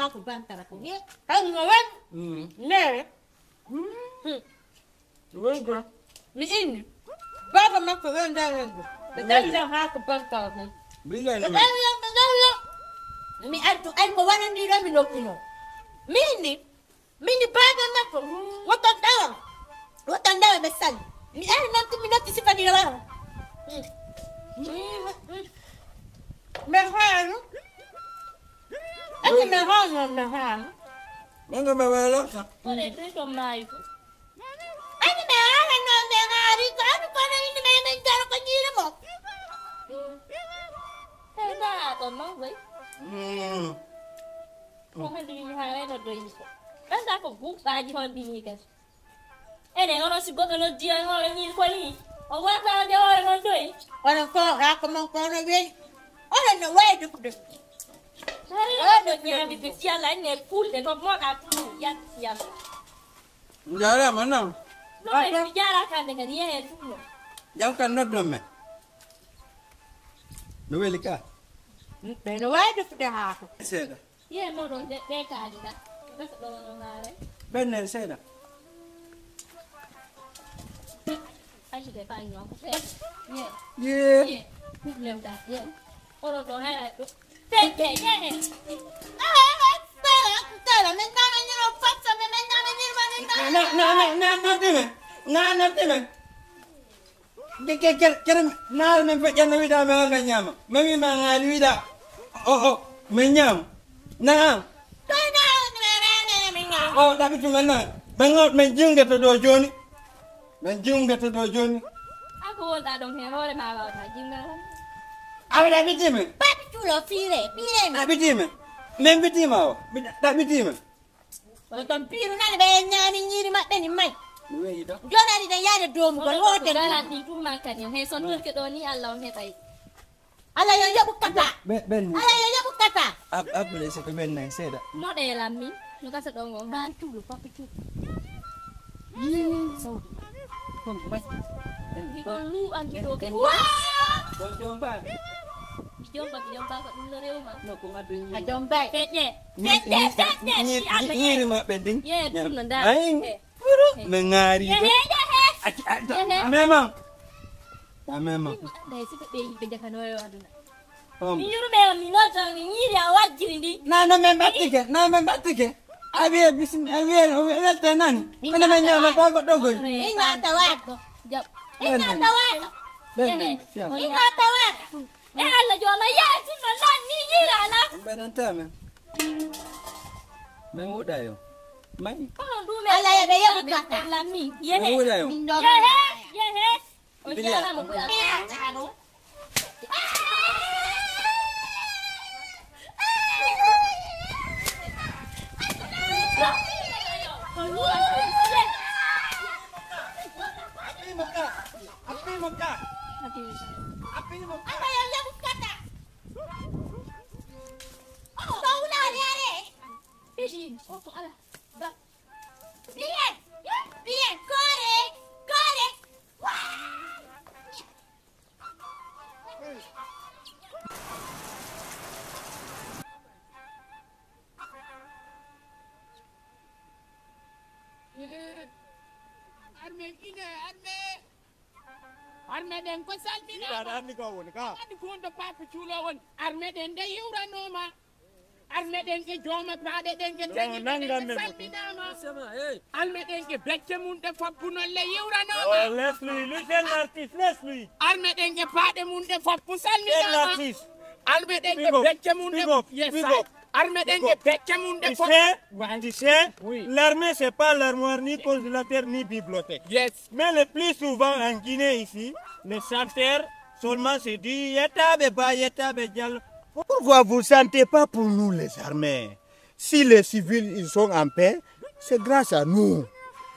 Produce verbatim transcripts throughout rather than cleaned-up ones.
Ako bantara ko. Kan no wen. Mm. Nere. Mm. Wonko. Mi inni. Baaba makko wonda wonde. Ɓe ɗawilan haa ko bantawa kon. Ɓe ɗawilan, ɓe ɗawilan. Mi addu, ay ko wonani ɗo mi nokkuno. Mi inni. Min ni baaba makko. Wota ɗawa. Wota ɗawa ɓe sali. Mi ari non tun mi notti sifani ɗo waro. Mi haaru. Ake mi haaru, mi haaru. Manga ɓe wala. Kone tun to maayi ko. Ani ɓe haala non ɓe haali ko ani kono indi ɓe men jaro ko jiiri mo. Ɓe ndaa ɗon non koy. Mm. Ko handi mi haala no doyi ko. Ɓe ndaa ko buɓɓaaji hon ɗi ni kadi. Enen onon si goɗɗo noddi en hoore ñiiri ko ni. O wata wonde hoore non doyi. Onon ko haa ko mon ko ono weyi. Onon no wayi defude. Hari oɗo ñaami ɓe fiyalla en e fulɓe ko moɗa tun yatti yalla. Njaaraama non. No e mi jaara kande kadi yehe tun no. Jam kan noddon men. No weli ka? Ɓe no wawi defude haako. Seeɗa. Ye moɗon de ɓe kaali ka. Ɓe ko ɗo no ngaare. Ɓennen seeɗa. Aji de pa ñoo ko seeɗa. Ye. Ye. Ye. Problem da. Ye. Oɗo ɗo hay ay ɗo. Teke, ye. Sala, sala, men dama ñiro fatsa, men dama ñiro ma, men dama. Na, na, na, na, na, dime. Na, na, dime. Ke, ke, ke, kere, na, men fe, janna wida, men anga ñama. Men mi ma ngali wida. Oh, oh, men ñama. Na. Ko na, men, men, men, men ñama. Oh, dabi tu men na. Men ngot, men jinge to do joni. Men jiwgete ɗo jooni. An ko wonɗaa ɗon heen, hoore maa waawataa jiwgol tan. Awa ɗa ɓitii men? Papi Cuulo, fiire, fiire mi. A ɓitii men? Min ɓitii ma o? Ɓiɗa, ɗa ɓitii men? Ko ton piiru nani ɓe ñaami ñiiri maɓɓe ni may. Mi weyi ɗo. Joɗani ɗen yaade doomugol hootel. Garanti tun man kadi. He son torke ɗo ni Allah on heɓay. Alla yo yoɓu kata. Ɓe, ɓen ni. Alla yo yoɓu kata. Ab-, abbude se ko ɓen nan seeɗa. Moɗe lammi, no gasa ɗon on. Mbaari cuulo, pappi cuulo. Yii, sawdi. Kon bas. Ndi kon lu anndi ɗo ke. Kon jomba. Mi jomba, mi jomba ko ɗum no rewma. No ko ngaddu ni. A jomba. Feƴƴe. Feƴƴe, feƴƴe. Ñi-, ñi-, ñiiri maɓɓe ndin. Ye, ɗum no ndaa. Ay. Eh. Min ŋaari. Yehe, yehe. Acci, a, ta, yehe. A mema. A mema. Ɗay si ko ɓe yimɓe jakanooyo aduna. Om. Mi yurme on, mi nodda, mi ñiiri a wajjiri ndi. Na, na men battike, na men battike. A wiye bisim, a wiye, o wiye welte nani. Kono men ñaama ta ko ɗogoy. Inga tawaɗo. Jab. Inga tawaɗo. Ɓen, ɓen, fiya. Inga tawaɗo. E Allah jooma yeesinno lan ni yiira lan. Ɓeɗen temen. Men wuɗa yo. May. Kono ɗum e Allah yeɓe yeɓu kata. Lammi. Yehe. Men wuɗa yo. Yehe. Yehe. O jaarama ko Armée ine, armée. Armée ɗen ko salminaama. Andi ko woni ka. Andi ko woni to Papi Cuulo woni. Armée ɗen nde yiwranooma. Armée ɗen e jooma paaɗe ɗen e teŋi ɗen salminaama. Armée ɗen e becce mum ɗe foppu non le yiwranooma. Oh, laisse-lui, lui, c'est un artiste, laisse-lui. Armée ɗen e paaɗe mum ɗe foppu salminaama. C'est un artiste. Armée ɗen e becce mum ɗe. Big up, big up, big up. Armée ɗen e becce mum ɗe fof. Tu sais, tu sais, oui. L'armée, c'est pas l'armoire, ni congélateur, ni bibliothèque. Yes. Mais le plus souvent en Guinée ici, les chanteurs seulement se disent, Yettaɓe Ba, Yettaɓe Diallo. Pourquoi vous chantez pas pour nous les armées? Si les civils, ils sont en paix, c'est grâce à nous.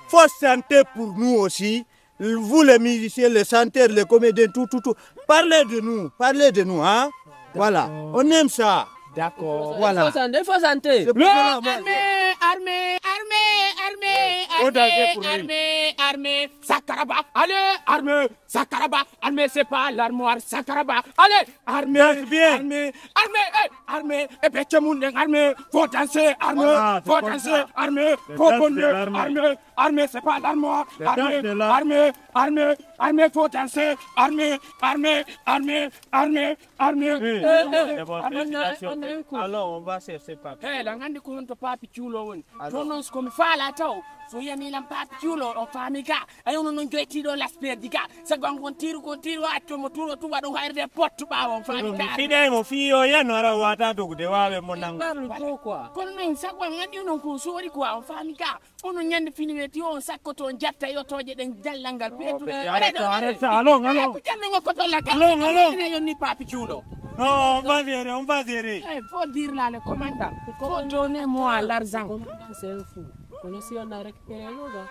Faut chanter pour nous aussi. Vous les musiciens, les chanteurs, les comédiens, tout, tout, tout. Parlez de nous, parlez de nous, hein. Voilà, on aime ça. D'accord. Voilà. Il faut chanter, il faut chanter. C'est pour cela, moi, armée, armée, armée, armée, armée, armée, armée. Sac, Sakaraba, allez, armée, Sakaraba, armée, c'est pas l'armoire, Sakaraba, allez, armée, bien. Armée, armée, eh, armée, et puis tout le monde, armée, faut danser, armée, voilà, faut danser, armée, faut bonheur, armée, armée, c'est pas l'armoire, armée, armée, armée, armée, faut dancer, armée, armée, armée, armée, armée. Eh, eh, eh, on a, on a un coup. Alors, on va chercher Papi. Eh, la grande compte Papi Chulo, oui. Alors. Pronounce comme fala taw. So yani lan Papi Chulo, on famille ga. Ayo non non joyti do l'aspect diga. Sa gon gon tiru gon tiru a to mo turo tu wado hayre pot ba on famille ga. Fide mo fiyo ya no ara wata to gude wawe mo nangu. Parle trop quoi. Kon non sa gon ngani non ko sori quoi on famille ga. Ono ñande fini weti on sakkoto on jatta yotooje ɗen dallal ngal peetu. Arrête, arrête, allons, allons. Ko janno ngo ko to la ka. Allons, allons. Ina yonni Papi Chulo. Non, on va gérer, on va gérer. Eh, faut dire là le commandant. Faut donner moi l'argent. Commandant, c'est un fou. Kono si on a récupéré le gars,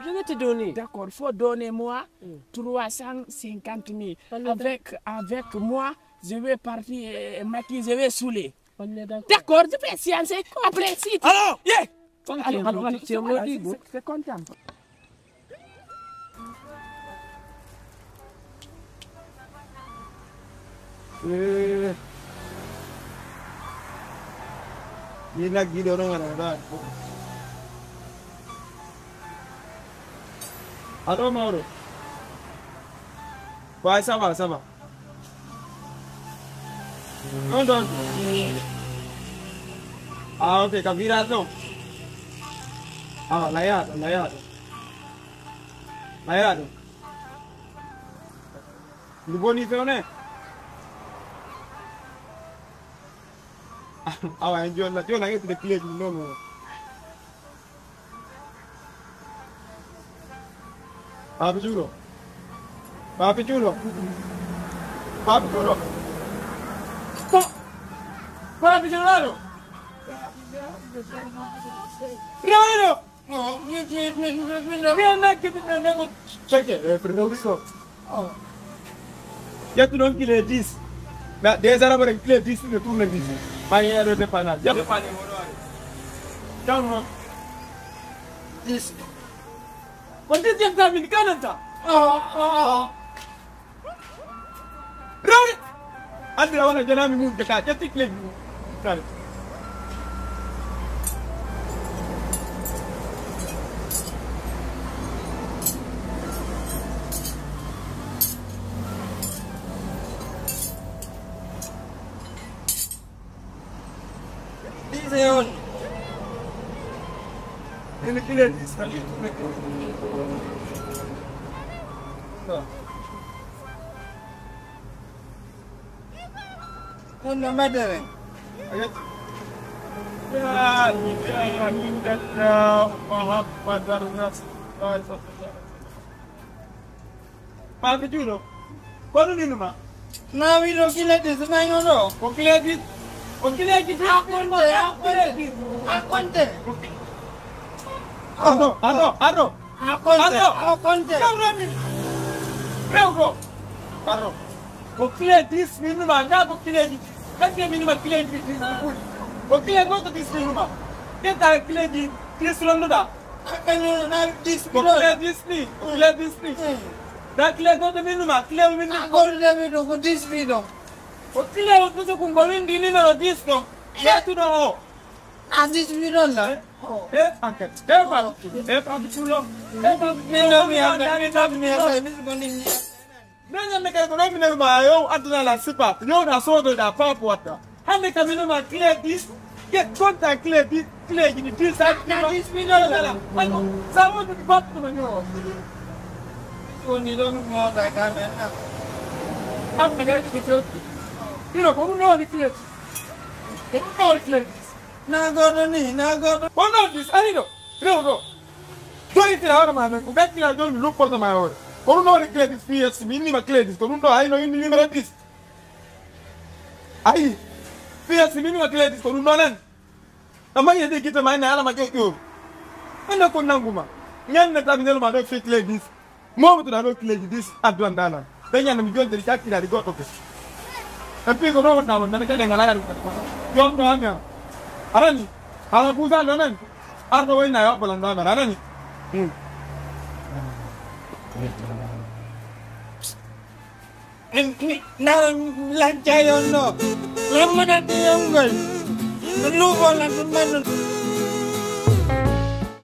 je vais te donner. D'accord, faut donner moi trois cent cinquante mille. Avec, avec moi, je vais partir, euh, Macky, je vais saouler. On est d'accord. D'accord, je vais sciencer. Après, si. Alors, yeah. Allô, allô, allô, c'est content. Eh, ni nag gi doon nga daan. Allô, Maodo. Ouais, ça va, ça va. Non, non. Ah, ok, ka virage, non. Ah, la yaado, la yaado. La yaado. Ndu boni fewne. Awa, en jonna, jonna, en ƴettude pileeji ɗi noon. Papi Cuulo. Papi Cuulo. Papi Cuulo. Pa-, Papi Cuulo. Rawino. Ƴettu ɗon kile dix. Na, des arabes rek kile dix, ne tourne dix. Maa ngi ado dépannage. Yep. Dépannage. Calma. Dix. Ko dix ƴetta min kananta. Ah, ah, ah. Rawde! Andira wona jonaami mum de ka ƴetti clé ji mum. Kare. Dix e on. Ene kile dix. Non. Kono mbaɗere. La ilaha illallah Muhammadur Rasulullah sallallahu alaihi wasallam. Papi Cuulo. Kono ninuma. Na wiɗo kile dix, na ino ɗo. Ko kile dix. Ko kile dix. A konte, a konte. A konte. Ato, ato, ato. A konte, ato. A konte. Rewro min. Rewro. Pardon. Ko kile dix min numa, na ko kile dix. Kasi min numa kile dix, dix, dix. Ko kile goto dix min numa. Keta kile dix, dix londoɗa. Akano na dix ko ɗo. Kile dix ni, ko kile dix ni. Eh. Na kile goto min numa, kile min numa. A goto de min ɗo, ko dix min ɗo. Ko kile o tutu ko ngol windi numéro dix ɗo. Yetuɗo o. A dix min ɗon la. Eh, eh, enquête. Eh, pardon. Eh, pardon. Eh, pardon. Min ɗo mi anda, min ɗo mi anda, min ɗo mi anda. Nanyande kadi ko ɗon mi nelma yo addana la sipa. Yo na sodo da papo watta. Hande ka mi numa clé dix. Get konta clé dix. Clé ji ni dix sa na dix million dala. Ay ko sa wondu battu no nyo. Woni ɗon mi wonda ka men na. Am na ga ki to. Ino ko ɗum no woni clé. Ko ɗum no woni clé. Na goɗɗo ni, na goɗɗo. Ko non dix, ari ɗo. Rew ɗo. Joni tira hoore ma men, ko gaccira joni mi lupporto ma e hoore. Ko ɗum ɗo woni clé dix, P S, mi inni ma clé dix, ko ɗum ɗo hayno inni numéro dix. Ayi, P S, mi inni ma clé dix, ko ɗum ɗo nen. Ɗo mayi de gite ma ene ala ma ƴoƴƴo. Ene ko nanguma. Ñande tabi nelu ma ɗo fi clé dix. Momo to ɗa ɗo clé dix, addu an dana. Ɓe ñande mi jonde ɗi ƴakkira ɗi goɗɗo ko. E puis ko ɗo wonɗa won, nana kadi ngala yaɗu. Jom ɗo ami am. Arani, ala kusa ɗo nen. Arɗo wayna yo abbalan ɗo amen, arani. Hmm. Nara lancayonno lammanande yongol no luubolan ɗum manno